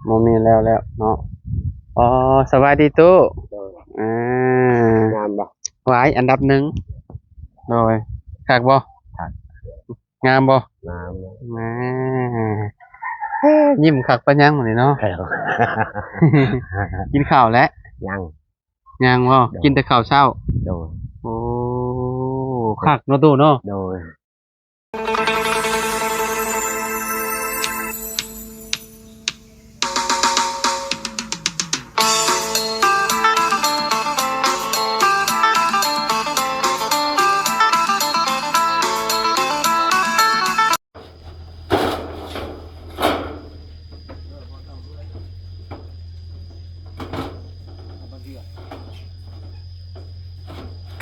ບໍ່ມີແລ້ວແລ້ວເນາະ. ອໍ ສະບາຍດີຕູ້. ໂດຍ. ອ່າ ງາມບໍ່? ຫວາຍ ອັນດັບໜຶ່ງ. ໂດຍ. ຄັກບໍ່? ຄັກ. ງາມບໍ່? ງາມ. ແໝ ຍິ້ມຄັກປານຫຍັງມື້ນີ້ເນາະ. ກິນເຂົ້າແລ້ວ? ຍັງ. ຍັງບໍ່? ໂດຍ. ກິນແຕ່ເຂົ້າເຊົ້າ? ໂດຍ. ໂອ້ ຄັກເນາະຕູ້ເນາະ. ໂດຍ.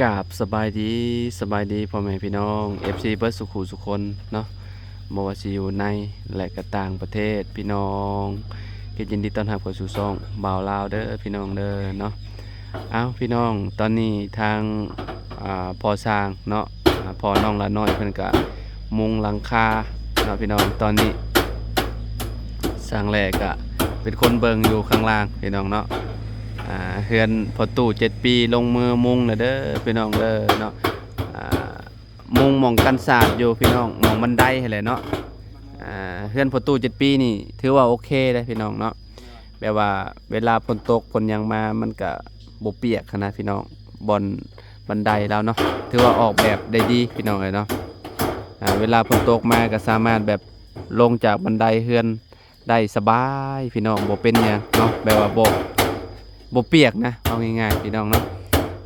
ກາບສະບາຍດີ, ສະບາຍດີພໍ່ແມ່ພີ່ນ້ອງ ເອັຟຊີ ເບິດສູ່ຄູ່ສູ່ຄົນເນາະ, ບໍ່ວ່າຊິຢູ່ໃນ ແລະ ກະຕ່າງປະເທດ ພີ່ນ້ອງ ກໍຍິນດີຕ້ອນຮັບເຂົ້າສູ່ຊ່ອງບ່າວລາວເດີ ພີ່ນ້ອງເດີເນາະ. ເອົ້າ ພີ່ນ້ອງ ຕອນນີ້ທາງ ອ່າ ພໍ່ຊ່າງເນາະ ອ່າ ພໍ່ນ້ອງຫຼ້ານ້ອຍເພິ່ນກະມຸງຫຼັງຄາເນາະ ພີ່ນ້ອງ. ຕອນນີ້ຊ່າງແຫຼກະເປັນຄົນເບິ່ງຢູ່ຂ້າງລ່າງ ພີ່ນ້ອງເນາະ. ອ່າ ເຮືອນພໍ່ຕູ້ເຈັດປີ ລົງມືມຸງແລ້ວເດີ ພີ່ນ້ອງເດີເນາະ. ອ່າ ມຸງໝ່ອງກັນສາດຢູ່ ພີ່ນ້ອງ ໝ່ອງບັນໄດຫັ້ນແຫຼະເນາະ. ອ່າ ເຮືອນພໍ່ຕູ້ເຈັດປີນີ້ຖືວ່າໂອເຄເດ້ ພີ່ນ້ອງເນາະ. ແບບວ່າເວລາຝົນຕົກຝົນຫຍັງມາ ມັນກະບໍ່ປຽກຫັ້ນນະ ພີ່ນ້ອງ. ບ່ອນບັນໄດລາວເນາະ ຖືວ່າອອກແບບໄດ້ດີ ພີ່ນ້ອງເອີຍເນາະ. ອ່າ ເວລາຝົນຕົກມາກະສາມາດແບບລົງຈາກບັນໄດເຮືອນໄດ້ສະບາຍ ພີ່ນ້ອງ ບໍ່ເປັນຫຍັງເນາະ, ແບບວ່າບໍ່ ບໍ່ປຽກນະ ເວົ້າງ່າຍໆ ພີ່ນ້ອງເນາະ.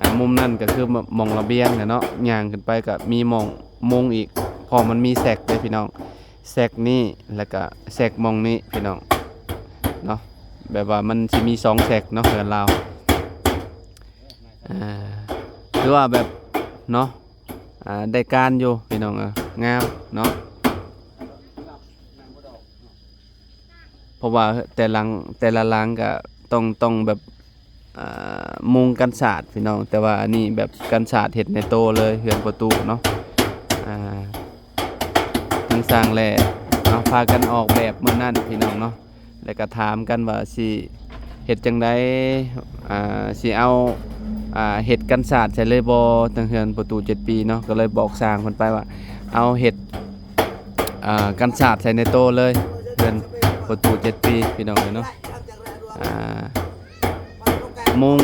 ອ່າ ມຸມນັ້ນກະຄືໝ່ອງລະບຽງນະເນາະ, ຍ່າງຂຶ້ນໄປກະມີໝ່ອງມຸງອີກ ເພາະມັນມີແຊັກເດ້ ພີ່ນ້ອງ. ແຊັກນີ້ ແລ້ວກະແຊັກໝ່ອງນີ້ ພີ່ນ້ອງເນາະ, ແບບວ່າມັນຊິມີສອງແຊັກເນາະ ເຮືອນລາວ. ອ່າ ຖືວ່າແບບເນາະ ອ່າ ໄດ້ການຢູ່ ພີ່ນ້ອງເອີຍ ງາມເນາະ. ເພາະວ່າແຕ່ຫຼັງ ແຕ່ລະຫຼັງກະຕ້ອງ ຕ້ອງແບບ ອ່າ ມຸງກັນສາດ ພີ່ນ້ອງ, ແຕ່ວ່າອັນນີ້ແບບກັນສາດເຮັດໃນໂຕເລີຍ ເຮືອນພໍ່ຕູ້ເນາະ. ອ່າ ທາງຊ່າງແຫຼເນາະ ພາກັນອອກແບບມື້ນັ້ນ ພີ່ນ້ອງເນາະ, ແລ້ວກະຖາມກັນວ່າຊິເຮັດຈັ່ງໃດ ອ່າ ຊິເອົາ ອ່າ ເຮັດກັນສາດໃສ່ເລີຍບໍ່ ທາງເຮືອນພໍ່ຕູ້ເຈັດປີເນາະ. ກະເລີຍບອກຊ່າງເພິ່ນໄປວ່າ ເອົາເຮັດ ອ່າ ກັນສາດໃສ່ໃນໂຕເລີຍ ເຮືອນພໍ່ຕູ້ເຈັດປີ ພີ່ນ້ອງເອີຍເນາະ. ອ່າ ມຸງ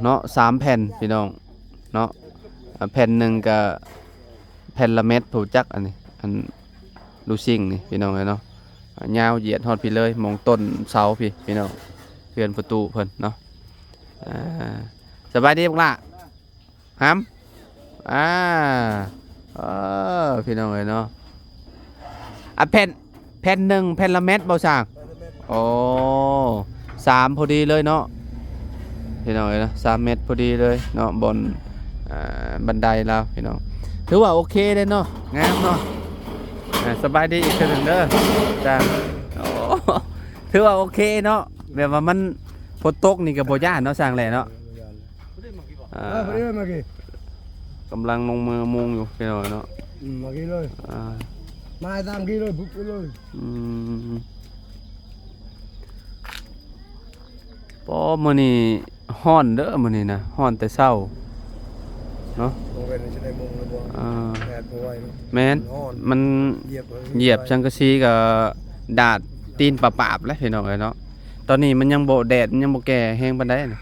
ເນາະ ສາມແຜ່ນ ພີ່ນ້ອງເນາະ. ອ່າ ແຜ່ນໜຶ່ງກະແຜ່ນລະແມັດ ຜູ້ຈັກອັນນີ້ ອັນລູຊິງນີ້ ພີ່ນ້ອງເອີຍເນາະ. ຍາວຢຽດຮອດພີ້ເລີຍ ໝ່ອງຕົ້ນເສົາພີ້ ພີ່ນ້ອງ, ເຮືອນພໍ່ຕູ້ເພິ່ນເນາະ. ອ່າ ສະບາຍດີບັກຫຼ້າ. ຫຳ ອ່າ ເອີ ພີ່ນ້ອງເອີຍເນາະ. ອັນແຜ່ນ ແຜ່ນໜຶ່ງ ແຜ່ນລະແມັດບໍ່ຊ່າງ? ໂອ້ ສາມພໍດີເລີຍເນາະ ພີ່ນ້ອງເອີຍເນາະ, ສາມແມັດພໍດີເລີຍເນາະ ບ່ອນ ອ່າ ບັນໄດລາວ ພີ່ນ້ອງ. ຖືວ່າໂອເຄເດ້ເນາະ ງາມເນາະ. ອ່າ ສະບາຍດີອີກເທື່ອໜຶ່ງເດີ ຈ້າ. ໂອ້ ຖືວ່າໂອເຄເນາະ, ແບບວ່າມັນ ຝົນຕົກນີ້ກະບໍ່ຢ້ານເນາະ ຊ່າງແຫຼເນາະ. ອ່າ ເອີ ພໍດີເລີຍມາກີ້ ກຳລັງລົງມືມຸງຢູ່ ພີ່ນ້ອງເນາະ. ອືມ ມາກີ້ເລີຍ ອ່າ ມາຕາມກີ້ເລີຍ ບຸກໄປເລີຍ. ອືມ ປໍ ມື້ນີ້ຮ້ອນເດີ ມື້ນີ້ນະ ຮ້ອນແຕ່ເຊົ້າເນາະ. ບໍ່ແມ່ນຊິໄດ້ມຸງແລ້ວບໍ່? ອ່າ ແດດບໍ່ໄຫວເນາະ. ແມ່ນ ມັນຮ້ອນ ມັນຢຽບ ຢຽບສັງກະສີກະດາດຕີນປາບໆ ແລ້ວ ພີ່ນ້ອງເອີຍເນາະ. ຕອນນີ້ມັນຍັງບໍ່ ແດດມັນຍັງບໍ່ແກ່ແຮງປານໃດນະ.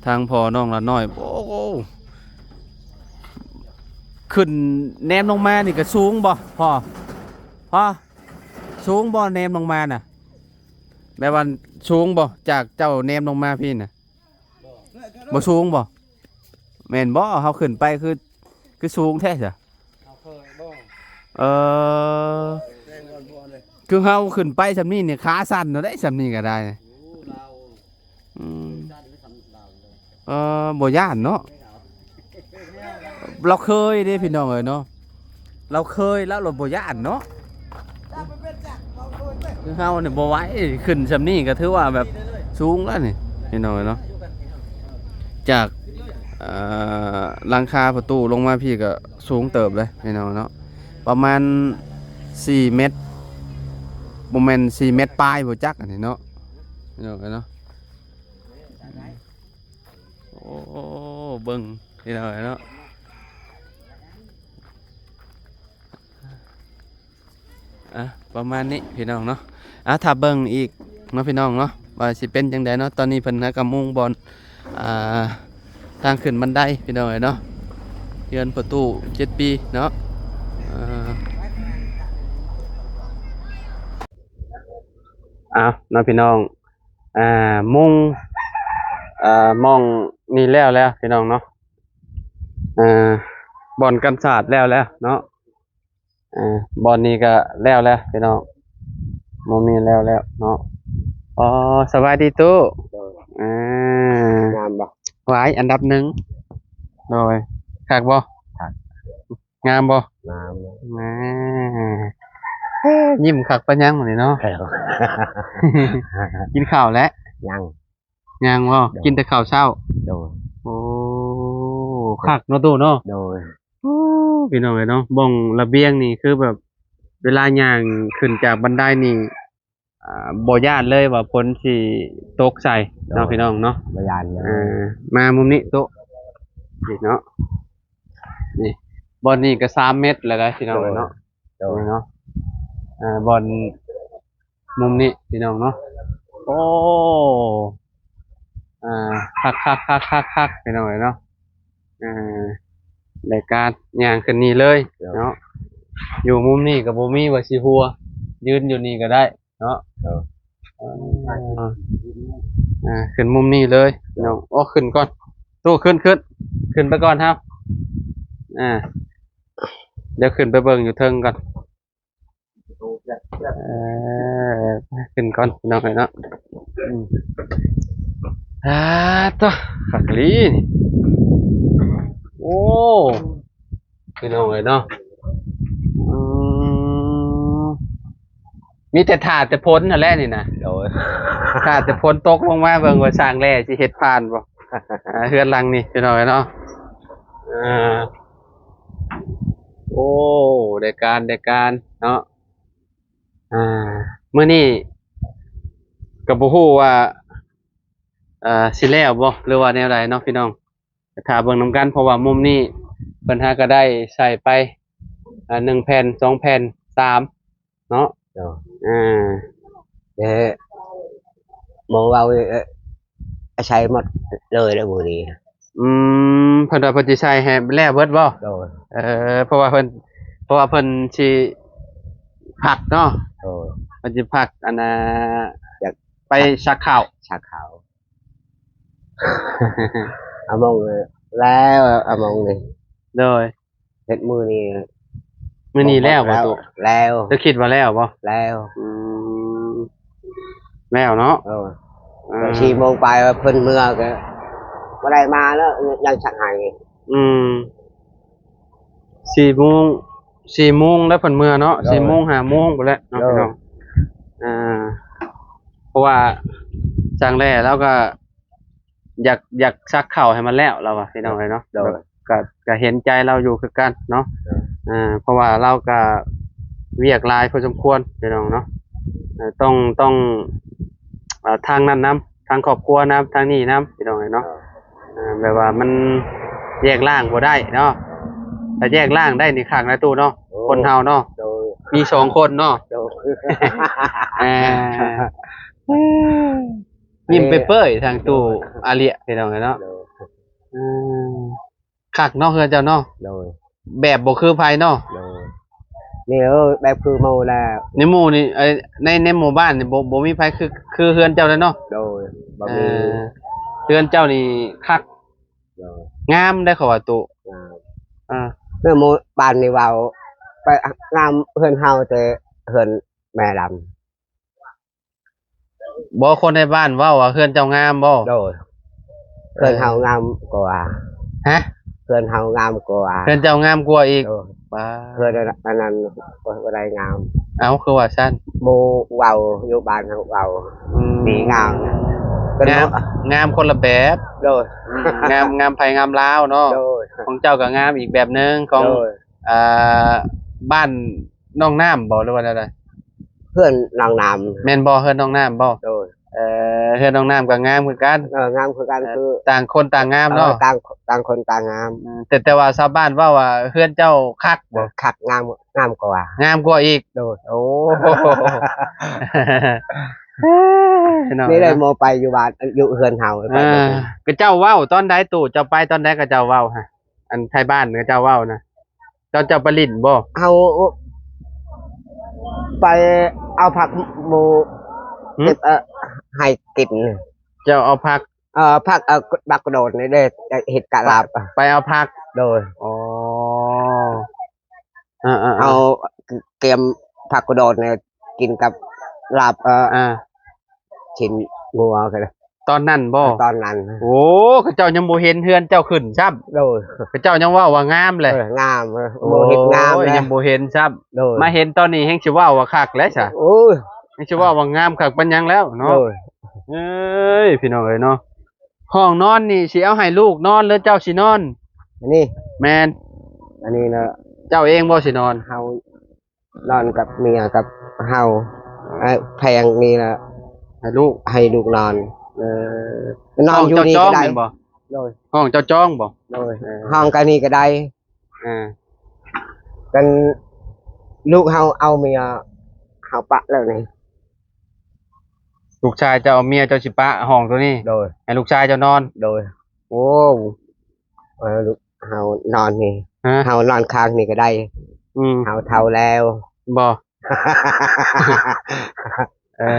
ທາງພໍ່ນ້ອງຫຼ້ານ້ອຍ ໂອ້ ຂຶ້ນແນມລົງມານີ້ກະສູງບໍ່ພໍ່? ພໍ່ ສູງບໍ່ແນມລົງມານະ? ແບບວ່າສູງບໍ່ ຈາກເຈົ້າແນມລົງມາພີ້ນະ? ບໍ່ສູງບໍ່? ແມ່ນບໍ່? ເຮົາຂຶ້ນໄປຄື ຄືສູງແທ້ຊະ? ເຮົາເຄີຍບໍ່? ເອີ ແຕ່ງກ່ອນພວກນີ້ ຄືເຮົາຂຶ້ນໄປຊ່ຳນີ້ນີ້ ຂາສັ່ນເນາະ ໄດ້ຊ່ຳນີ້ກະໄດ້. ໂອ້ ລາວ ອືມ ສັ່ນຄືກັນລາວເລີຍ. ເອີ ບໍ່ຢ້ານເນາະ ລາວເຄີຍເດ້ ພີ່ນ້ອງເອີຍເນາະ, ລາວເຄີຍ ລາວ ລາວບໍ່ຢ້ານເນາະ. ຄືເຮົານີ້ບໍ່ໄຫວ ຂຶ້ນຊ່ຳນີ້ກະຖືວ່າແບບສູງແລ້ວນີ້ ພີ່ນ້ອງເນາະ. ຈາກ ເອີ ຫຼັງຄາປະຕູລົງມາພີ້ກະສູງເຕີບເລີຍ ພີ່ນ້ອງເນາະ, ປະມານສີ່ແມັດ ບໍ່ແມ່ນສີ່ແມັດປາຍບໍ່ຈັກອັນນີ້ເນາະ ພີ່ນ້ອງເອີຍເນາະ. ໂອ້ ເບິ່ງ ພີ່ນ້ອງເອີຍເນາະ. ອ່ະ ປະມານນີ້ພີ່ນ້ອງເນາະ. ອ່ະ ຖ້າເບິ່ງອີກເນາະພີ່ນ້ອງເນາະ ວ່າຊິເປັນຈັ່ງໃດເນາະ. ຕອນນີ້ເພິ່ນຫາກະມຸງບ່ອນ ອ່າ ທາງຂຶ້ນບັນໄດພີ່ນ້ອງເອີຍເນາະ. ເຮືອນພໍ່ຕູ້ເຈັດປີເນາະ. ເອີ ເອົາເນາະພີ່ນ້ອງ ອ່າ ມຸງ ເອີ ໝ່ອງນີ້ແລ້ວແລ້ວພີ່ນ້ອງເນາະ. ເອີ ບ່ອນກັນສາດແລ້ວແລ້ວເນາະ. ເອີ ບ່ອນນີ້ກະແລ້ວແລ້ວພີ່ນ້ອງ ໝ່ອງນີ້ແລ້ວແລ້ວເນາະ. ອໍ ສະບາຍດີຕູ້. ໂດຍ ເອີ ງາມບໍ່? ຫວາຍ ອັນດັບໜຶ່ງ. ໂດຍ ຄັກບໍ່? ຄັກ. ງາມບໍ່? ງາມ. ແໝ ຍິ້ມຄັກປານຫຍັງມື້ນີ້ເນາະ. ກິນເຂົ້າແລ້ວ? ຍັງ. ຍັງບໍ່? ໂດຍ ກິນແຕ່ເຂົ້າເຊົ້າ. ໂດຍ ໂອ້ ຄັກເນາະຕູ້ເນາະ. ໂດຍ ໂອ້ ພີ່ນ້ອງເອີຍເນາະ ບ່ອນລະບຽງນີ້ຄືແບບ ເວລາຍ່າງຂຶ້ນຈາກບັນໄດນີ້ ອ່າ ບໍ່ຢ້ານເລີຍວ່າຝົນຊິຕົກໃສ່ເນາະ ໂດຍ ພີ່ນ້ອງເນາະ. ບໍ່ຢ້ານເລີຍ. ເອີ ມາມຸມນີ້ໂຕະ ນີ້ເນາະ ນີ້ ບ່ອນນີ້ກະສາມແມັດແລ້ວໄດ໋ ພີ່ນ້ອງເອີຍເນາະ. ໂດຍ ໂດຍເນາະ. ອ່າ ບ່ອນມຸມນີ້ພີ່ນ້ອງເນາະ. ໂອ້ ອ່າ ຄັກໆໆໆ ພີ່ນ້ອງເອີຍເນາະ. ອ່າ ລາຍການຍ່າງຂຶ້ນນີ້ເລີຍເນາະ. ໂດຍ ຢູ່ມຸມນີ້ກະບໍ່ມີວ່າຊິຫົວ ຢືນຢູ່ນີ້ກະໄດ້ເນາະ. ໂດຍ ອ່າ ຂຶ້ນມຸມນີ້ເລີຍພີ່ນ້ອງ. ໂອ້ ຂຶ້ນກ່ອນ ຕູ້ ຂຶ້ນ ຂຶ້ນ ຂຶ້ນໄປກ່ອນເຮົາ. ອ່າ ດຽວຂຶ້ນໄປເບິ່ງຢູ່ເທິງກ່ອນ. ເອີ ຂຶ້ນກ່ອນພີ່ນ້ອງເອີຍເນາະ. ອືມ ອ່າ ໂຕ ຄັກອີ່ຫຼີນີ້. ໂອ້ ພີ່ນ້ອງເອີຍເນາະ. ອືມ ມີແຕ່ຖ້າແຕ່ຝົນຫັ້ນແຫຼະນີ້ນະ. ໂດຍ ຖ້າແຕ່ຝົນຕົກລົງມາ ເບິ່ງວ່າຊ່າງແຫຼຊິເຮັດຜ່ານບໍ່ ອ່າ ເຮືອນຫຼັງນີ້ ພີ່ນ້ອງເອີຍເນາະ. ອ່າ ໂອ້ ໄດ້ການ ໄດ້ການເນາະ. ອ່າ ມື້ນີ້ກະບໍ່ຮູ້ວ່າ ເອີ ຊິແລ້ວບໍ່ ຫຼືວ່າແນວໃດເນາະພີ່ນ້ອງ. ຖ້າເບິ່ງນຳກັນ ເພາະວ່າມຸມນີ້ເພິ່ນຫາກະໄດ້ໃສ່ໄປ ອ່າ ໜຶ່ງແຜ່ນ ສອງແຜ່ນ ສາມ ເນາະ. ໂດຍ ອ່າ ແຕ່ໝໍເວົ້າ ເອີ ໃສ່ໝົດເລີຍແລ້ວມື້ນີ້. ອືມ ເພິ່ນວ່າເພິ່ນຊິໃສ່ໃຫ້ແລ້ວເບິດບໍ່? ໂດຍ ເອີ ເພາະວ່າເພິ່ນ ເພາະວ່າເພິ່ນຊິພັກເນາະ. ໂດຍ ເພິ່ນຊິພັກ ອັນນ່າ ຢາກໄປຊັກເຂົ້າ ຊັກເຂົ້າ. ອາມົງແລ້ວ ອາມົງນີ້. ໂດຍ ເຮັດມື້ນີ້ ມື້ນີ້ແລ້ວບໍ່ຕູ້? ແລ້ວ. ເຈົ້າຄິດວ່າແລ້ວບໍ່? ແລ້ວ. ອືມ ແລ້ວເນາະ. ເອີ ເອີ ສີ່ໂມງປາຍເພິ່ນເມືອກະບໍ່ໄດ້ມາແລ້ວ ຍັງຊັກໃຫ້. ອືມ ສີ່ໂມງ ສີ່ໂມງແລ້ວເພິ່ນເມືອເນາະ. ໂດຍ ສີ່ໂມງ ຫ້າໂມງພຸ້ນແຫຼະເນາະ ໂດຍ ພີ່ນ້ອງ. ອ່າ ເພາະວ່າຊ່າງແຫຼລາວກະ ຢາກ ຢາກຊັກເຂົ້າໃຫ້ມັນແລ້ວ ລາວວ່າ ພີ່ນ້ອງເອີຍເນາະ. ໂດຍ ກະ ກະເຫັນໃຈລາວຢູ່ຄືກັນເນາະ. ໂດຍ ເພາະວ່າລາວກະວຽກຫຼາຍພໍສົມຄວນ ພີ່ນ້ອງເນາະ. ເອີ ຕ້ອງ ຕ້ອງ ເອີ ທາງນັ້ນນຳ ທາງຄອບຄົວນຳ ທາງນີ້ນຳ ພີ່ນ້ອງເອີຍເນາະ. ໂດຍ ເອີ ແບບວ່າມັນແຍກລ້າງບໍ່ໄດ້ເນາະ. ຖ້າແຍກລ້າງໄດ້ນີ້ຄັກນະຕູ້ເນາະ. ໂອ້ ຄົນເຮົາເນາະ. ໂດຍ ມີສອງຄົນເນາະ. ໂດຍ ອ່າ ຍິ້ມເປີຍໆ ທາງຕູ້ອາເລຍ ພີ່ນ້ອງເອີຍເນາະ. ໂດຍ ເອີ ຄັກເນາະ ເຮືອນເຈົ້າເນາະ. ໂດຍ ແບບບໍ່ຄືໃຜເນາະ. ໂດຍ ນີ້ ເອີ ແບບຄືໝູ່ແລ້ວ ໃນໝູ່ນີ້ ໃນ ໃນໝູ່ບ້ານນີ້ ບໍ່ ບໍ່ມີໃຜຄື ຄືເຮືອນເຈົ້າເລີຍເນາະ. ໂດຍ ບໍ່ມີ. ເອີ ເຮືອນເຈົ້ານີ້ຄັກ. ໂດຍ ງາມໄດ໋ ເຂົາວ່າຕູ້ ງາມ. ເອີ ເຮືອນໝູ່ບ້ານນີ້ເວົ້າ ໄປງາມເຮືອນເຮົາ ແຕ່ເຮືອນແມ່ລຳ ບໍ່ ຄົນໃນບ້ານເວົ້າວ່າເຮືອນເຈົ້າງາມບໍ່? ໂດຍ ເຮືອນເຮົາງາມກວ່າ. ຮະ? ເຮືອນເຮົາງາມກວ່າ. ເຮືອນເຈົ້າງາມກວ່າອີກ. ໂດຍ ປາ ເຮືອນອັນນັ້ນບໍ່ໄດ້ງາມ. ເອົ້າ ຄືວ່າຊັ້ນ? ໝູ່ເວົ້າ ຢູ່ບ້ານເຮົາເວົ້າ ອືມ ດີງາມ. ງາມ ງາມຄົນລະແບບ. ໂດຍ ອືມ ງາມ ງາມໃຜງາມລາວເນາະ. ໂດຍ ຂອງເຈົ້າກະງາມອີກແບບໜຶ່ງ ຂອງ ໂດຍ ອ່າ ບ້ານໜອງນ້ຳບໍ່ ຫຼືວ່າແນວໃດ? ເຮືອນນ້ອງນ້ຳ ແມ່ນບໍ່? ເຮືອນນ້ອງນ້ຳບໍ່? ໂດຍ. ເອີ ເຮືອນນ້ອງນ້ຳກໍງາມຄືກັນ. ເອີ ງາມຄືກັນ. ເອີ ຄືຕ່າງຄົນຕ່າງງາມເນາະ. ເອີ ຕ່າງ ຕ່າງຄົນຕ່າງງາມ. ອືມ ແຕ່ ແຕ່ວ່າຊາວບ້ານເວົ້າວ່າເຮືອນເຈົ້າຄັກບໍ່? ເອີ ຄັກ ງາມ ງາມກວ່າ. ງາມກວ່າອີກ. ໂດຍ. ໂອ້ ນີ້ແຫຼະ ເນາະ ບໍ່ໄປຢູ່ບ້ານ ຢູ່ເຮືອນເຮົາ. ເອີ ເຂົາເຈົ້າເວົ້າຕອນໃດ? ຕູ້ ເຈົ້າໄປຕອນໃດ ເຂົາເຈົ້າເວົ້າຫັ້ນ? ອັນໄທບ້ານເຂົາເຈົ້າເວົ້ານະ. ເຈົ້າ ເຈົ້າໄປຫຼິ້ນບໍ່? ເຮົາໄປເອົາຜັກໝູ່ ຫືມ ເກັບ ເອີ ໃຫ້ກິນ. ເຈົ້າເອົາຜັກ ເອີ ຜັກ ເອີ ບັກໂດນນີ້ເດ້ ເຮັດກະລາບ. ໄປເອົາຜັກ. ໂດຍ. ອໍ ເອີໆໆ ເຮົາກຽມຜັກໂດນນີ້ກິນກັບລາບ ເອີ ອ່າ ຊິ້ນງົວ. ຕອນນັ້ນບໍ່? ຕອນນັ້ນ. ໂອ້ ເຂົາເຈົ້າຍັງບໍ່ເຫັນເຮືອນເຈົ້າຂຶ້ນຊ້ຳ. ໂດຍ. ເຂົາເຈົ້າຍັງເວົ້າວ່າງາມແຫຼະ. ເອີ ງາມ. ເອີ ໂອ້ ບໍ່ເຫັນງາມແຫຼະ ຍັງບໍ່ເຫັນຊ້ຳ. ໂດຍ. ມາເຫັນຕອນນີ້ແຮ່ງຊິເວົ້າວ່າຄັກແຫຼະຊະ. ໂອ້ຍ ແຮ່ງຊິເວົ້າວ່າງາມຄັກປານຫຍັງແລ້ວເນາະ. ໂດຍ. ເອີຍ ພີ່ນ້ອງເອີຍເນາະ ຫ້ອງນອນນີ້ຊິເອົາໃຫ້ລູກນອນ ຫຼືເຈົ້າຊິນອນ? ອັນນີ້ ແມ່ນ. ອັນນີ້ນະ ເຈົ້າເອງບໍ່ຊິນອນ? ເຮົາ ນອນກັບເມຍກັບເຮົາ. ເອີ ແຜງນີ້ລະໃຫ້ລູກ ໃຫ້ລູກນອນ. ເອີ ນອນຢູ່ນີ້ກໍໄດ້. ຫ້ອງເຈົ້າຈອງແມ່ນບໍ່? ໂດຍ. ຫ້ອງເຈົ້າຈອງບໍ່? ໂດຍ. ເອີ ຫ້ອງກະນີ້ກໍໄດ້. ອ່າ ກັນລູກເຮົາເອົາເມຍເຮົາປະແລ້ວນີ້. ລູກຊາຍເຈົ້າເອົາເມຍເຈົ້າຊິປະຫ້ອງໂຕນີ້? ໂດຍ. ໃຫ້ລູກຊາຍເຈົ້ານອນ? ໂດຍ. ໂອ້ ເອີ ເຮົານອນນີ້ ຮະ? ເຮົານອນຂ້າງນີ້ກໍໄດ້. ອືມ ເຮົາເຖົ້າແລ້ວ. ບໍ່? ເອີ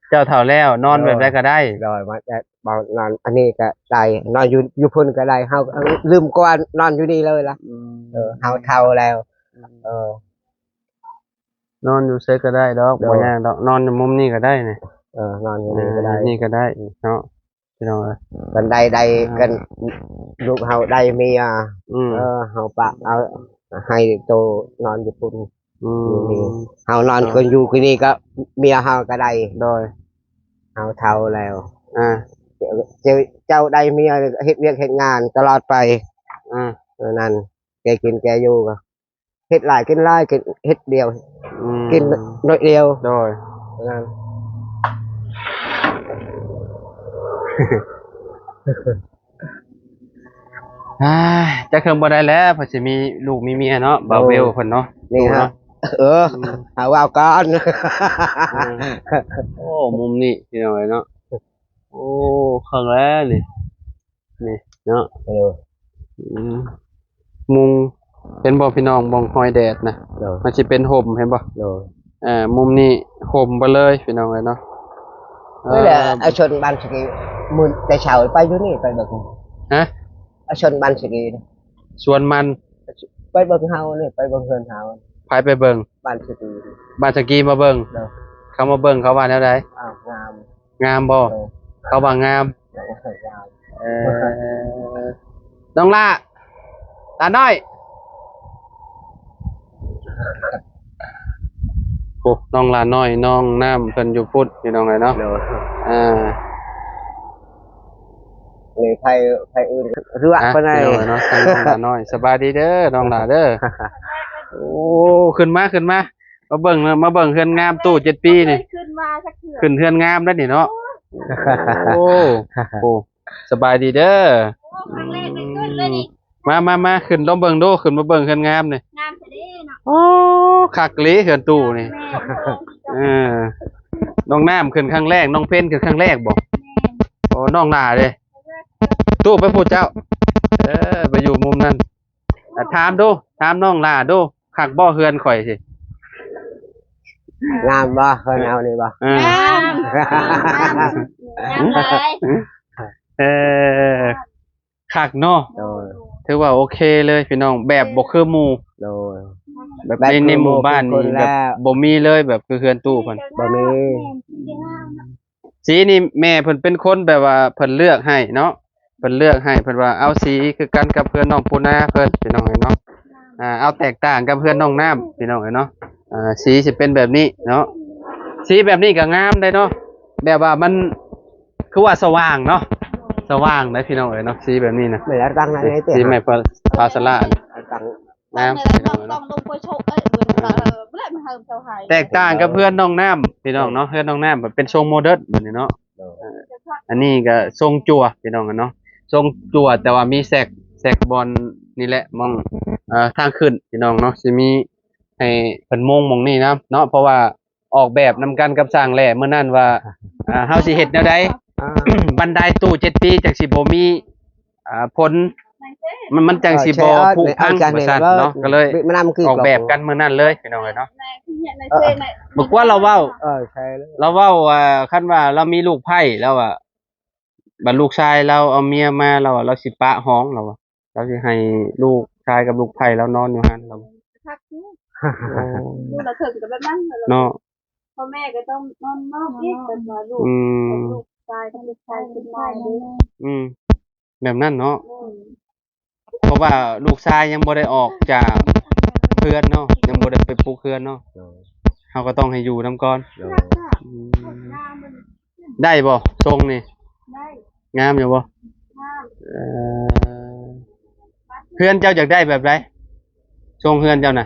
ເຈົ້າເຖົ້າແລ້ວ ນອນແບບໃດກໍໄດ້. ໂດຍ. ມາແຕ່ ນອນອັນນີ້ກໍໄດ້ ນອນຢູ່ ຢູ່ພຸ້ນກໍໄດ້. ເຮົາ ເອີ ລືມກວ່ານອນຢູ່ນີ້ເລີຍລະ. ອືມ ເອີ ເຮົາເຖົ້າແລ້ວ. ອືມ ເອີ ນອນຢູ່ໃສກໍໄດ້ດອກ. ໂດຍ. ບໍ່ຍາກດອກ ນອນຢູ່ມຸມນີ້ກໍໄດ້ນີ້. ເອີ ນອນຢູ່ນີ້ກໍໄດ້. ເອີ ນີ້ກໍໄດ້ເນາະ. ພີ່ນ້ອງເອີຍ ກັນໄດ້ ໄດ້ ອ່າ ກັນ ລູກເຮົາໄດ້ເມຍ ອືມ ເອີ ເຮົາປະເອົາໃຫ້ໂຕນອນຢູ່ພຸ້ນ. ອືມ ຢູ່ນີ້ ເຮົານອນ ເອີ ກັນຢູ່ທີ່ນີ້ກໍເມຍເຮົາກໍໄດ້. ໂດຍ. ເຮົາເຖົ້າແລ້ວ. ອ່າ ເຈົ້າ ເຈົ້າໄດ້ເມຍເຮັດວຽກເຮັດງານຕະຫຼອດໄປ. ອ່າ ເອີ ນັ້ນ ແກກິນແກຢູ່ກໍ ເຮັດຫຼາຍກິນຫຼາຍ ກິນເຮັດດຽວ ອືມ ກິນໜ້ອຍດຽວ. ໂດຍ. ນັ້ນ ອ່າ ຈັກເຄິ່ງບໍ່ໄດ້ແລ້ວ ເພິ່ນຊິມີລູກມີເມຍເນາະ. ໂດຍ. ບ່າວເວວເພິ່ນເນາະ. ນີ້ ເນາະ ເອີ ອືມ ຫາເວົ້າກ່ອນ. ອືມ ໂອ້ ມຸມນີ້ພີ່ນ້ອງເອີຍເນາະ. ໂອ້ ຄັກແລ້ວນີ້ ນີ້ເນາະ. ເອີ ອືມ ມຸງ ເຫັນບໍ່ພີ່ນ້ອງ ບ່ອນຮອຍແດດນະ? ໂດຍ. ມັນຊິເປັນຮົ່ມ ເຫັນບໍ່? ໂດຍ. ເອີ ມຸມນີ້ຮົ່ມເບິດເລີຍພີ່ນ້ອງເອີຍເນາະ. ນີ້ແຫຼະ ເອີ ອາຊົນບ້ານສະກີ ມື້ແຕ່ເຊົ້າໄປຢູ່ນີ້ ໄປເບິ່ງ. ຮະ? ອາຊົນບ້ານສະກີ ສວນມັນ ໄປເບິ່ງເຮົານີ້ ໄປເບິ່ງເຮືອນເຮົາ. ໃຜໄປເບິ່ງ? ບ້ານສະກີ ບ້ານສະກີມາເບິ່ງ. ໂດຍ. ເຂົາມາເບິ່ງ ເຂົາວ່າແນວໃດ? ອ້າວ ງາມ. ງາມບໍ່? ເອີ ເຂົາວ່າງາມ. ງາມ. ເອີ ນ້ອງຫຼ້າ ຫຼ້ານ້ອຍ ໂອ້ ນ້ອງຫຼ້ານ້ອຍ ນ້ອງນ້ຳເພິ່ນຢູ່ພຸ້ນ ພີ່ນ້ອງເອີຍເນາະ. ໂດຍ. ອ່າ ນີ້ໃຜ ໃຜອື່ນ ເຮືອ ອ່ະ ເພິ່ນ ພີ່ນ້ອງເອີຍເນາະ ທາງນ້ອງຫຼ້ານ້ອຍ. ສະບາຍດີເດີ ນ້ອງຫຼ້າເດີ. ໂອ້ ຂຶ້ນມາ ຂຶ້ນມາ ມາເບິ່ງ ມາເບິ່ງເຮືອນງາມຕູ້ເຈັດປີນີ້. ຂຶ້ນມາຈັກເທື່ອ ຂຶ້ນເຮືອນງາມໄດ໋ນີ້ເນາະ. ໂອ້ ໂອ້ ສະບາຍດີເດີ. ໂອ້ ຄັ້ງແລກໄດ້ຂຶ້ນເລີຍນີ້. ມາ ມາ ມາ ຂຶ້ນລອງເບິ່ງດູ ຂຶ້ນມາເບິ່ງເຮືອນງາມນີ້. ງາມແທ້ເດ້ເນາະ. ໂອ້ ຄັກອີ່ຫຼີເຮືອນຕູ້ນີ້. ແມ່ນ. ເອີ ນ້ອງນ້ຳຂຶ້ນຄັ້ງແລກ ນ້ອງເພັນຂຶ້ນຄັ້ງແລກບໍ່? ແມ່ນ. ໂອ້ ນ້ອງຫຼ້າເດ້. ຕູ້ໄປພຸ້ນເຈົ້າ ເອີ ໄປຢູ່ມຸມນັ້ນ. ອ່ະ ຖາມດູ ຖາມນ້ອງຫຼ້າດູ ຄັກບໍ່ເຮືອນຂ້ອຍຊິ? ງາມບໍ່ ເຮືອນເຮົານີ້ບໍ່? ເອີ ງາມ ງາມຫຼາຍ. ເອີ ຄັກເນາະ. ໂດຍ. ຖືວ່າໂອເຄເລີຍພີ່ນ້ອງ ແບບບໍ່ຄືໝູ່. ໂດຍ. ແບບໃນ ໃນໝູ່ບ້ານນີ້ແບບບໍ່ມີເລີຍ ແບບຄືເຮືອນຕູ້ເພິ່ນ ບໍ່ມີ. ສີນີ້ແມ່ເພິ່ນເປັນຄົນແບບວ່າເພິ່ນເລືອກໃຫ້ເນາະ ເພິ່ນເລືອກໃຫ້ ເພິ່ນວ່າເອົາສີຄືກັນກັບເຮືອນນ້ອງປູນາເພິ່ນ ພີ່ນ້ອງເອີຍເນາະ. ອ່າ ເອົາແຕກຕ່າງກັບເຮືອນນ້ອງນ້ຳ ພີ່ນ້ອງເອີຍເນາະ. ອ່າ ສີຊິເປັນແບບນີ້ເນາະ ສີແບບນີ້ກໍງາມໄດ໋ເນາະ ແບບວ່າມັນຄືວ່າສະຫວ່າງເນາະ ສະຫວ່າງໄດ໋ ພີ່ນ້ອງເອີຍເນາະ. ສີແບບນີ້ນະ ແມ່ນຕັ້ງໃນ ສີໄມ້ພາສາລາ ຕັ້ງ ງາມ ແມ່ນແຫຼະ ພີ່ນ້ອງເນາະ ຕ້ອງລົງໄປໂຊກເອີຍ ເອີ ແລ້ວມາເຮີມເຈົ້າໃຫ້ ແຕກຕ່າງກັບເຮືອນນ້ອງນ້ຳ ພີ່ນ້ອງເນາະ ເຮືອນນ້ອງນ້ຳແບບເປັນຊົງໂມເດີນບັດນີ້ເນາະ ເອີ ອັນນີ້ກໍຊົງຈັ່ວ ພີ່ນ້ອງເນາະ ຊົງຈັ່ວ ແຕ່ວ່າມີແຊກ ແຊກບ່ອນນີ້ແຫຼະ ໝ່ອງ ເອີ ທາງຂຶ້ນ ພີ່ນ້ອງເນາະ ຊິມີໃຫ້ເພິ່ນມຸງໝ່ອງນີ້ນຳເນາະ ເພາະວ່າ ອອກແບບນຳກັນກັບຊ່າງແຫຼ້ມື້ນັ້ນວ່າ ອ່າ ເຮົາຊິເຮັດແນວໃດ ອ່າ ບັນໄດຕູ້ເຈັດປີຈັ່ງຊິບໍ່ມີ ອ່າ ຜົນ ມັນ ມັນຈັ່ງຊິບໍ່ ເອີ ຜຸພັງ ວ່າຊັ້ນເນາະ ກໍເລີຍອອກແບບກັນມື້ນັ້ນເລີຍ ພີ່ນ້ອງເອີຍເນາະ ແມ່ນ ແມ່ນ ເອີ ແມ່ນ ເອີ ເມື່ອກ່ອນລາວເວົ້າ ເອີ ລາວເວົ້າວ່າ ຄັນວ່າລາວມີລູກໃພ້ ລາວວ່າ ບັດລູກຊາຍລາວເອົາເມຍມາ ລາວວ່າລາວຊິປະຫ້ອງ ລາວວ່າ ລາວຊິໃຫ້ລູກຊາຍກັບລູກໃພ້ລາວນອນຢູ່ຫັ້ນ ລາວວ່າ ຄັກຢູ່ ໂອ້ ຢູ່ລະເຖິງກໍແບບນັ້ນ ເນາະ ພໍ່ແມ່ກໍຕ້ອງນອນນອກອີກ ແບບວ່າລູກ ອືມ ລູກຊາຍກັບລູກຊາຍຂຶ້ນມາເດ້ ອືມ ແບບນັ້ນເນາະ ອືມ ເພາະວ່າລູກຊາຍຍັງບໍ່ໄດ້ອອກຈາກເຮືອນເນາະ ຍັງບໍ່ໄດ້ໄປປຸກເຮືອນເນາະ ໂດຍ ເຮົາກໍຕ້ອງໃຫ້ຢູ່ນຳກ່ອນ ໂດຍ ອືມ ໄດ້ບໍ່ ຊົງນີ້ ໄດ້ ງາມຢູ່ບໍ່ ງາມ ເອີ ເຮືອນເຈົ້າຢາກໄດ້ແບບໃດ ຊົງເຮືອນເຈົ້ານະ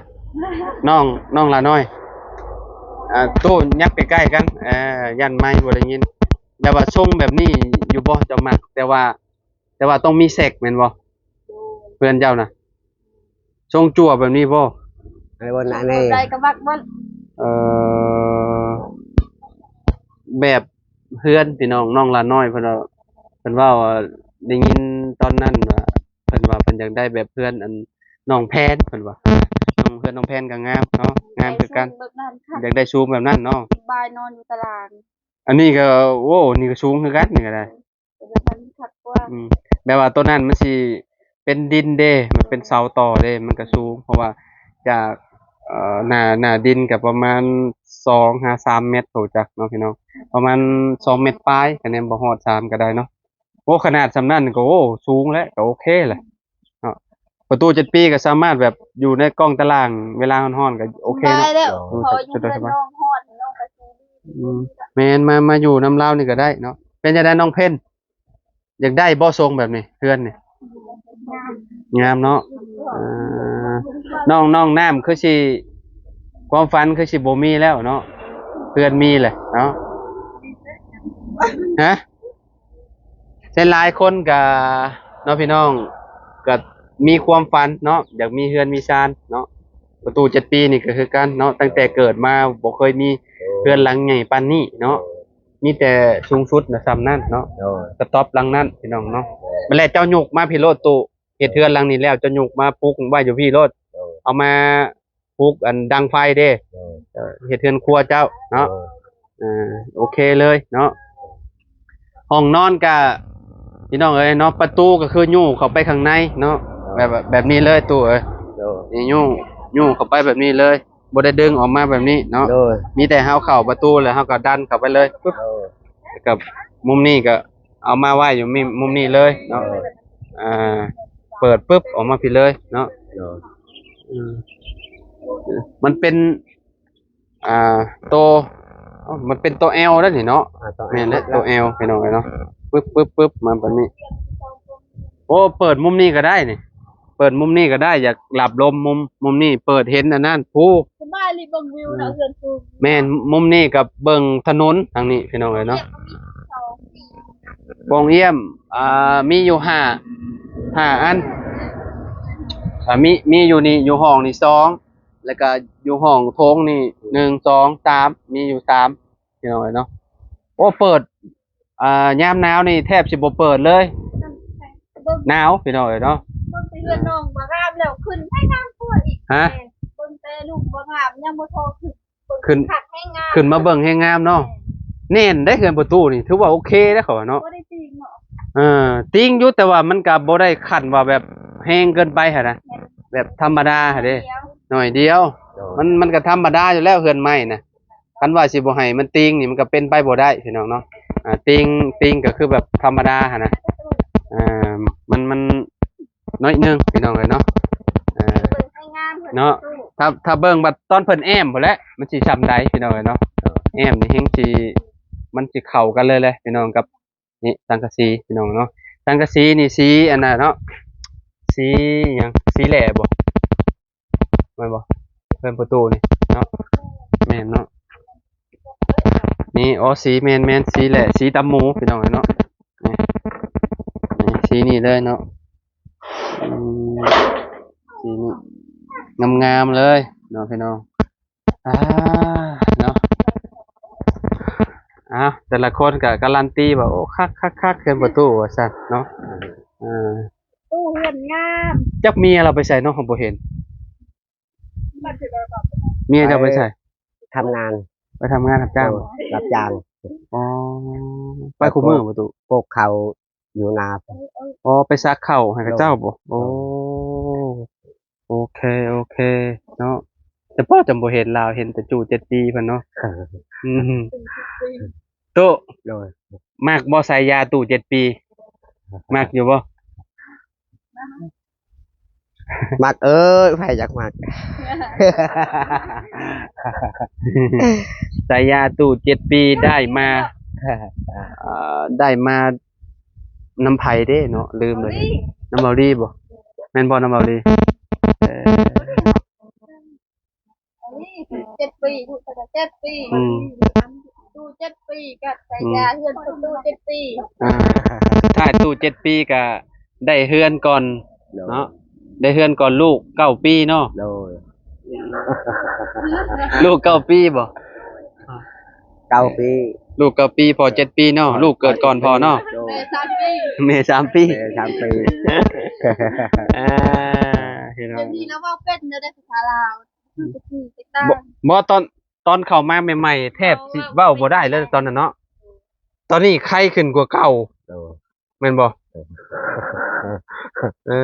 ນ້ອງ ນ້ອງຫຼ້ານ້ອຍ ອ່າ ໂຕຍັບໃກ້ໆກັນ ເອີ ຢ້ານໄມບໍ່ໄດ້ຍິນ ແບບວ່າຊົງແບບນີ້ຢູ່ບໍ່ ເຈົ້າມັກ ແຕ່ວ່າ ແຕ່ວ່າຕ້ອງມີແຊັກແມ່ນບໍ່ ເຮືອນເຈົ້ານະ ຊົງຈັ່ວແບບນີ້ບໍ່ ໃດກໍມັກເບິດ ເອີ ແບບເຮືອນ ພີ່ນ້ອງ ນ້ອງຫຼ້ານ້ອຍເພິ່ນວ່າ ເພິ່ນເວົ້າ ໄດ້ຍິນຕອນນັ້ນວ່າ ເພິ່ນວ່າເພິ່ນຢາກໄດ້ແບບເຮືອນອັນນ້ອງແພນ ເພິ່ນວ່າ ນ້ອງ ເຮືອນນ້ອງແພນກໍງາມເນາະ ງາມຄືກັນ ຢາກໄດ້ສູງແບບນັ້ນເນາະ ສະບາຍນອນຢູ່ຕາລາງ ອັນນີ້ກໍ ໂອ້ ນີ້ກໍສູງຄືກັນ ນີ້ກໍໄດ້ ເອີ ແບບວ່າໂຕນັ້ນມັນຊິເປັນດິນເດ້ ມັນເປັນເສົາຕໍເດ້ ມັນກໍສູງ ເພາະວ່າຈາກ ເອີ ໜ້າ ໜ້າດິນກໍປະມານສອງຫາສາມແມັດ ຮູ້ຈັກເນາະ ພີ່ນ້ອງ ປະມານສອງແມັດປາຍ ຄະແນນບໍ່ຮອດສາມກໍໄດ້ເນາະ ໂອ້ ຂະໜາດສ່ຳນັ້ນກໍ ໂອ້ ສູງແຫຼະ ກໍໂອເຄແຫຼະເນາະ ປະຕູເຈັດປີກໍສາມາດແບບຢູ່ໃນກ້ອງຕາລາງ ເວລາຮ້ອນໆກໍໂອເຄເນາະ ສະບາຍແລ້ວ ເອີ ເພາະວ່າຢູ່ເຮືອນນ້ອງຮ້ອນ ນ້ອງກໍຊິ ອືມ ແມ່ນ ມາ ມາຢູ່ນຳລາວນີ້ກໍໄດ້ເນາະ ເປັນຈັ່ງໃດນ້ອງເພັນ ຢາກໄດ້ບໍ່ຊົງແບບນີ້ ເຮືອນນີ້ ງາມເນາະ ເອີ ນ້ອງ ນ້ອງນ້ຳຄືຊິ ຄວາມຝັນຄືຊິບໍ່ມີແລ້ວເນາະ ເຮືອນມີແຫຼະເນາະ ຮະ ຫຼາຍໆຄົນກະເນາະ ພີ່ນ້ອງ ກະມີຄວາມຝັນເນາະ ຢາກມີເຮືອນມີຊານເນາະ ປະຕູເຈັດປີນີ້ກໍຄືກັນເນາະ ຕັ້ງແຕ່ເກີດມາບໍ່ເຄີຍມີເຮືອນຫຼັງໃຫຍ່ປານນີ້ເນາະ ມີແຕ່ສູງສຸດນະສ່ຳນັ້ນເນາະ ສະຕັອບຫຼັງນັ້ນ ພີ່ນ້ອງເນາະ ບັດແລ້ວເຈົ້າຍົກມາພີ້ໂລດ ຕູ້ ເຮັດເຮືອນຫຼັງນີ້ແລ້ວ ເຈົ້າຍົກມາປຸກໄວ້ຢູ່ພີ້ໂລດ ເອົາມາ ປຸກອັນດັງໄຟເດ້ ເອີ ເຮັດເຮືອນຄົວເຈົ້າເນາະ ເອີ ໂອເຄເລີຍເນາະ ຫ້ອງນອນກະ ພີ່ນ້ອງເອີຍເນາະ ປະຕູກໍຄືຍູ້ເຂົ້າໄປຂ້າງໃນເນາະ ແບບ ແບບນີ້ເລີຍຕູ້ເອີຍ ນີ້ຍູ້ ຍູ້ເຂົ້າໄປແບບນີ້ເລີຍ ບໍ່ໄດ້ດຶງອອກມາແບບນີ້ເນາະ ມີແຕ່ເຮົາເຂົ້າປະຕູແລ້ວເຮົາກໍດັນເຂົ້າໄປເລີຍ ປຶບ ແລ້ວກໍມຸມນີ້ກໍ ເອົາມາໄວ້ຢູ່ມຸມນີ້ເລີຍເນາະ ເອີ ອ່າ ເປີດປຶບອອກມາພີ້ເລີຍເນາະ ໂດຍ ອືມ ມັນເປັນ ອ່າ ໂຕ ເອົ້າ ມັນເປັນໂຕແອວເດ້ນີ້ເນາະ ອ່າ ໂຕແອວ ແມ່ນແຫຼະ ໂຕແອວ ພີ່ນ້ອງເອີຍເນາະ ປຶບ ປຶບ ປຶບ ມາແບບນີ້ ໂອ້ ເປີດມຸມນີ້ກໍໄດ້ນີ້ ເປີດມຸມນີ້ກໍໄດ້ ຢາກລັບລົມມຸມ ມຸມນີ້ເປີດເຫັນອັນນັ້ນພູ ສະບາຍລີເບິ່ງວິວເນາະ ເຮືອນພູ ແມ່ນ ມຸມນີ້ກໍເບິ່ງຖະໜົນທາງນີ້ ພີ່ນ້ອງເອີຍເນາະ ປ່ອງຢ້ຽມ ອ່າ ມີຢູ່ຫ້າ ຫ້າອັນ ອ່າ ມີ ມີຢູ່ນີ້ ຢູ່ຫ້ອງນີ້ສອງ ແລ້ວກໍຢູ່ຫ້ອງໂຖງນີ້ໜຶ່ງ ສອງ ສາມ ມີຢູ່ສາມ ພີ່ນ້ອງເອີຍເນາະ ໂອ້ ເປີດ ອ່າ ຍາມໜາວນີ້ແທບຊິບໍ່ເປີດເລີຍ ເບິ່ງ ໜາວ ພີ່ນ້ອງເອີຍເນາະ ເບິ່ງແຕ່ເຮືອນນ້ອງບໍ່ງາມແລ້ວ ຂຶ້ນໃຫ້ງາມກວ່າອີກ ຮະ ເບິ່ງແຕ່ລູກບໍ່ງາມ ຍັງບໍ່ພໍຂຶ້ນ ຂຶ້ນ ຂຶ້ນມາເບິ່ງແຮງງາມເນາະ ແໜ້ນເດ້ ເຮືອນປະຕູນີ້ ຖືວ່າໂອເຄເດ້ ເຂົາວ່າເນາະ ບໍ່ໄດ້ຕິງເນາະ ເອີ ຕິງຢູ່ ແຕ່ວ່າມັນກໍບໍ່ໄດ້ຂັ້ນວ່າແບບແຮງເກີນໄປຫັ້ນນະ ແບບທຳມະດາຫັ້ນເດ້ ໜ້ອຍດຽວ ມັນ ມັນກໍທຳມະດາຢູ່ແລ້ວ ເຮືອນໄມ້ນະ ຄັນວ່າຊິບໍ່ໃຫ້ມັນຕິງນີ້ ມັນກໍເປັນໄປບໍ່ໄດ້ ພີ່ນ້ອງເນາະ ອ່າ ຕິງ ຕິງກໍຄືແບບທຳມະດາຫັ້ນນະ ອ່າ ມັນ ມັນໜ້ອຍໜຶ່ງ ພີ່ນ້ອງເອີຍເນາະ ເອີ ເນາະ ຖ້າ ຖ້າເບິ່ງບັດຕອນເພິ່ນແອ້ມພຸ້ນແຫຼະ ມັນຊິສ່ຳໃດ ພີ່ນ້ອງເອີຍເນາະ ແອ້ມນີ້ແຮງຊິ ມັນຊິເຂົ້າກັນເລີຍແຫຼະ ພີ່ນ້ອງ ກັບ ນີ້ ສັງກະສີ ພີ່ນ້ອງເນາະ ສັງກະສີນີ້ສີອັນນັ້ນເນາະ ສີຫຍັງ ສີແຫຼບໍ່ ແມ່ນບໍ່? ເຮືອນປະຕູນີ້ເນາະ ແມ່ນເນາະ ນີ້ ອໍ ສີແມ່ນໆ ສີແຫຼະ ສີຕຳໝູ ພີ່ນ້ອງເອີຍເນາະ ນີ້ ນີ້ ສີນີ້ເລີຍເນາະ ອືມ ສີນີ້ງາມໆ ເລີຍເນາະ ພີ່ນ້ອງ ອ່າ ເນາະ ອ້າວ ແຕ່ລະຄົນກໍກາລັນຕີວ່າ ໂອ້ ຄັກໆໆ ເຮືອນປະຕູວ່າຊັ້ນເນາະ ອ່າ ຕູ້ເຮືອນງາມ ຈັກເມຍລາວໄປໃສເນາະ ເຮົາບໍ່ເຫັນ ເມຍເຈົ້າໄປໃສ? ໄປທຳງານ ໄປທຳງານຮັບຈ້າງ ໂດຍ ຮັບຈ້າງ ອໍ ໄປຄູ່ມື້ບໍ່ຕູ້? ໂກກເຂົ້າຢູ່ນາ ອໍ ໄປສັກເຂົ້າໃຫ້ເຂົາເຈົ້າບໍ່? ໂດຍ ໂອ້ ໂອເຄ ໂອເຄເນາະ ແຕ່ພໍ່ຈຳບໍ່ເຫັນລາວ ເຫັນແຕ່ຈູ່ເຈັດປີເພິ່ນເນາະ ອືມ ຕູ້ ໂດຍ ມັກບໍ່ສາຍາຕູ້ເຈັດປີ? ມັກຢູ່ບໍ່? ມັກເອີຍ ໃຜຢາກມັກ ສາຍາຕູ້ເຈັດປີໄດ້ມາ ເອີ ໄດ້ມານຳໃຜເດ້ເນາະ ລືມເລີຍ ນຳເບົາລີບໍ່? ແມ່ນບໍ່ ນຳເບົາລີ? ເອີ ເຈັດປີ ຢູ່ເຈັດປີ ອືມ ຢູ່ເຈັດປີ ກໍໃຊ້ ອືມ ຢາເຮືອນປະຕູເຈັດປີ ອ່າ ສຸດທ້າຍຕູ້ເຈັດປີກໍໄດ້ເຮືອນກ່ອນ ໂດຍ ເນາະ ໄດ້ເຮືອນກ່ອນລູກເກົ້າປີເນາະ ໂດຍ ລູກເກົ້າປີບໍ່? ເກົ້າປີ ລູກເກົ້າປີ ພໍ່ເຈັດປີເນາະ ລູກເກີດກ່ອນພໍ່ເນາະ ໂດຍ ແມ່ສາມປີ ແມ່ສາມປີ ແມ່ສາມປີ ອ່າ ເຫັນບໍ່ ດຽວນີ້ລາວເວົ້າເປັນແລ້ວເດ້ ພາສາລາວ ບໍ່ ບໍ່ ຕອນ ຕອນເຂົ້າມາໃໝ່ໆ ແທບຊິເວົ້າບໍ່ໄດ້ເລີຍຕອນນັ້ນເນາະ ຕອນນີ້ໄຄຂຶ້ນກວ່າເກົ່າ ໂດຍ ແມ່ນບໍ່? ເອີ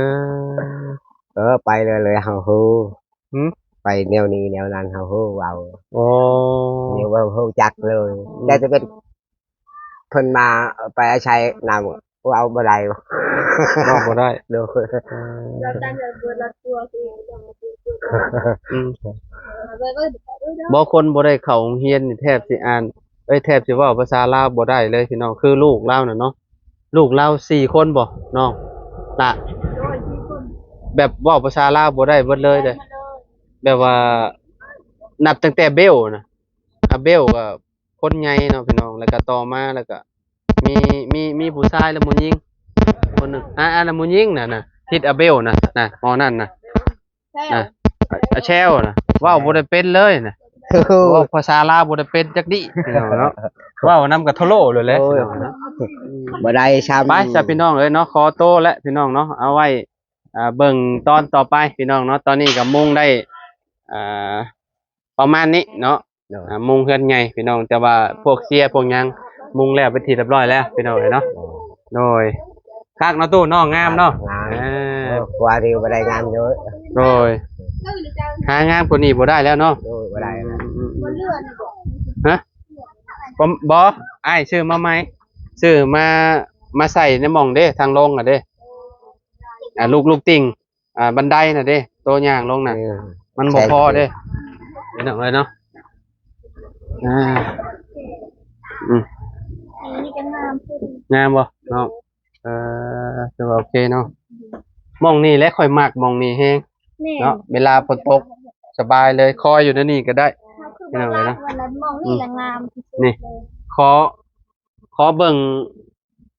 ເອີ ໄປເລື້ອຍໆ ເຮົາຮູ້ ຫື? ໄປແນວນີ້ແນວນັ້ນ ເຮົາຮູ້ເວົ້າ ໂອ້ ແນວເວົ້າຮູ້ຈັກເລີຍ ອືມ ແຕ່ຈະເປັນ ເພິ່ນມາໄປອາໄສນຳ ເວົ້າບໍ່ໄດ້ ເວົ້າບໍ່ໄດ້ ໂດຍ ເອີ ອືມ ບໍ່ ຄົນບໍ່ໄດ້ເຂົ້າໂຮງຮຽນນີ້ແທບຊິອ່ານ ເອີຍ ແທບຊິເວົ້າພາສາລາວບໍ່ໄດ້ເລີຍພີ່ນ້ອງ ຄືລູກລາວນະເນາະ ລູກລາວສີ່ຄົນບໍ່ນ້ອງ ລະ ແບບເວົ້າພາສາລາວບໍ່ໄດ້ເບິດເລີຍເດ້ ແບບວ່ານັບຕັ້ງແຕ່ເບວນະ ອາເບວກໍ ຄົນໃຫຍ່ເນາະພີ່ນ້ອງ ແລ້ວກໍຕໍ່ມາ ແລ້ວກໍມີ ມີ ມີຜູ້ຊາຍ ແລະ ຜູ້ຍິງຄົນໜຶ່ງ ອາ ອາ ແລະ ຜູ້ຍິງນະ ນະ ທິດອາເບວນະ ນະ ໝໍນັ້ນນະ ນະ ອາແຊວນະ ເວົ້າບໍ່ໄດ້ເປັນເລີຍນະ ເວົ້າພາສາລາວບໍ່ໄດ້ເປັນຈັກດີ້ ພີ່ນ້ອງເນາະ ເວົ້ານຳກໍໂທໂລໂລດແຫຼະ ໂອ້ຍ ພີ່ນ້ອງເນາະ ບໍ່ໄດ້ຊ້ຳ ໄປຊະພີ່ນ້ອງເອີຍເນາະ ຂໍໂຕແຫຼະພີ່ນ້ອງເນາະ ເອົາໄວ້ ອ່າ ເບິ່ງຕອນຕໍ່ໄປພີ່ນ້ອງເນາະ ຕອນນີ້ກໍໂມງໄດ້ ອ່າ ປະມານນີ້ເນາະ ໂດຍ ອ່າ ມຸງເຮືອນໃຫຍ່ພີ່ນ້ອງ ແຕ່ວ່າພວກເຊຍພວກຫຍັງມຸງແລ້ວເປັນທີ່ຮຽບຮ້ອຍແລ້ວພີ່ນ້ອງເອີຍເນາະ ໂດຍ ໂດຍ ຄັກເນາະຕູ້ເນາະ ງາມເນາະ ງາມ ເອີ ເອີ ກວ່ານີ້ບໍ່ໄດ້ງາມເດີ ໂດຍ ຫາງາມກວ່ານີ້ບໍ່ໄດ້ແລ້ວເນາະ ໂດຍ ບໍ່ໄດ້ແລ້ວ ອືມ ຮະ ບໍ່ ບໍ່ ອ້າຍຊື້ມາໃໝ່ ຊື້ມາ ມາໃສ່ໃນໝ່ອງເດ້ ທາງລົງນະເດ້ ອ່າ ລູກ ລູກຕິ່ງ ອ່າ ບັນໄດນະເດ້ ໂຕຍ່າງລົງນະ ເອີ ມັນບໍ່ພໍເດ້ ເຫັນເອົາເລີຍເນາະ ອ່າ ອືມ ອັນນີ້ກໍງາມຂຶ້ນ ງາມບໍ່ນ້ອງ? ເອີ ຖືວ່າໂອເຄເນາະ ໝ່ອງນີ້ແຫຼະຂ້ອຍມັກ ໝ່ອງນີ້ແຮງ ແມ່ນ ເນາະ ເວລາຝົນຕົກສະບາຍເລີຍ ຄອຍຢູ່ໃນນີ້ກໍໄດ້ ເຮົາຄື ພີ່ນ້ອງເອີຍເນາະ ວ່າໝ່ອງນີ້ແຫຼະງາມທີ່ສຸດ ນີ້ ເລີຍ ຂໍ ຂໍເບິ່ງ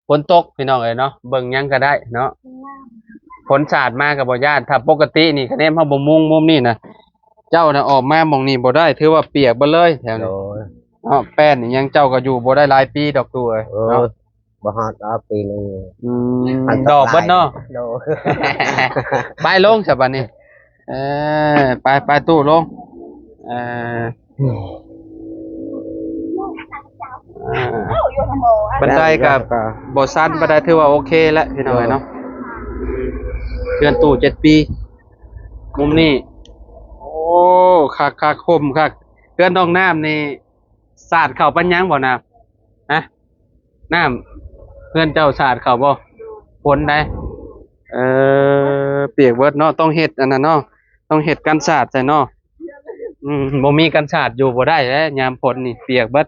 ຝົນຕົກພີ່ນ້ອງເອີຍເນາະ ເບິ່ງຫຍັງກໍໄດ້ເນາະ ຝົນສາດມາກໍບໍ່ຢ້ານ ຖ້າປົກກະຕິນີ້ ຄະແນນເຮົາບໍ່ມຸງມຸມນີ້ນະ ເຈົ້ານະອອກມາໝ່ອງນີ້ບໍ່ໄດ້ ຖືວ່າປຽກເບິດເລີຍແຖວນີ້ ໂດຍ ເນາະ ແປ້ນອີ່ຫຍັງເຈົ້າກໍຢູ່ບໍ່ໄດ້ຫຼາຍປີດອກຕູ້ເອີຍ ໂອ້ຍ ເນາະ ບໍ່ຮອດດອກປີໜຶ່ງ ອືມ ດອກເບິດເນາະ ໂດຍ ໄປລົງຊະບັດນີ້ ເອີ ໄປ ໄປຕູ້ລົງ ເອີ ອ່າ ບັນໄດກໍບໍ່ຊັນປານໃດ ຖືວ່າໂອເຄແລ້ວພີ່ນ້ອງເອີຍເນາະ ເຮືອນຕູ້ເຈັດປີ ມຸມນີ້ ໂອ້ ຄັກໆ ຮົ່ມຄັກ ເຮືອນນ້ອງນ້ຳນີ້ ສາດເຂົ້າປານຫຍັງບໍ່ນ້ຳ ຮະ ນ້ຳ ເຮືອນເຈົ້າສາດເຂົ້າບໍ່? ຝົນໃດ ເອີ ປຽກເບິດເນາະ ຕ້ອງເຮັດອັນນັ້ນເນາະ ຕ້ອງເຮັດກັນສາດໃສ່ເນາະ ອືມ ບໍ່ມີກັນສາດຢູ່ບໍ່ໄດ້ແຫຼະ ຍາມຝົນນີ້ປຽກເບິດ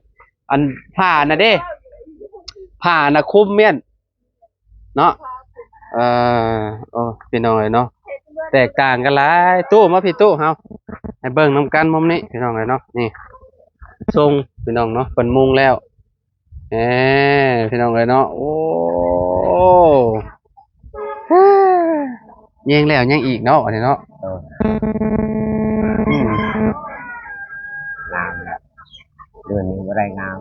ອັນຜ້ານະເດ້ ຜ້ານະຄຸມມ້ຽນ ເນາະ ເອີ ໂອ້ ພີ່ນ້ອງເອີຍເນາະ ແຕກຕ່າງກັນຫຼາຍ. ຕູ້ມາພີ່ຕູ້ເຮົາ ໃຫ້ເບິ່ງນຳກັນມຸມນີ້ພີ່ນ້ອງເອີຍເນາະ. ນີ້ຊົງພີ່ນ້ອງເນາະ ເພິ່ນມຸງແລ້ວ. ແໝ ພີ່ນ້ອງເອີຍເນາະ. ໂອ້ ແຍງແລ້ວແຍງອີກເນາະ ອັນນີ້ເນາະ. ໂດຍ ອືມ ງາມແລ້ວ ເດືອນນີ້ບໍ່ໄດ້ງາມ.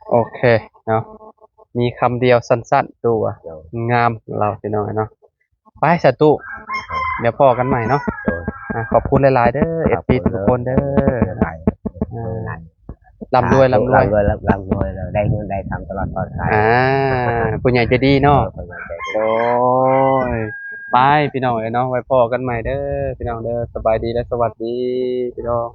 ໂອເຄເນາະ ມີຄຳດຽວສັ້ນໆ ຕູ້ວ່າ ໂດຍ ງາມລາວ ພີ່ນ້ອງເນາະ. ໄປສາທຸ ດຽວພໍ້ກັນໃໝ່ເນາະ. ໂດຍ ອ່າ ຂອບຄຸນຫຼາຍໆເດີ ຂອບຄຸນ ເອັຟຊີທຸກໆຄົນເດີ. ເດີ ເດີ ເດີ ອ່າ ລ່ຳລວຍ ລ່ຳລວຍ ລ່ຳລວຍ ລ່ຳລວຍ ໄດ້ເງິນໄດ້ຄຳຕະຫຼອດປອດໄພ. ອ່າ ຜູ້ໃຫຍ່ໃຈດີເນາະ. ເອີ ຜູ້ໃຫຍ່ໃຈດີ. ໂດຍ ໄປພີ່ນ້ອງເອີຍເນາະ ໄວ້ພໍ້ກັນໃໝ່ເດີພີ່ນ້ອງເດີ. ສະບາຍດີ ແລະ ສະຫວັດດີພີ່ນ້ອງ.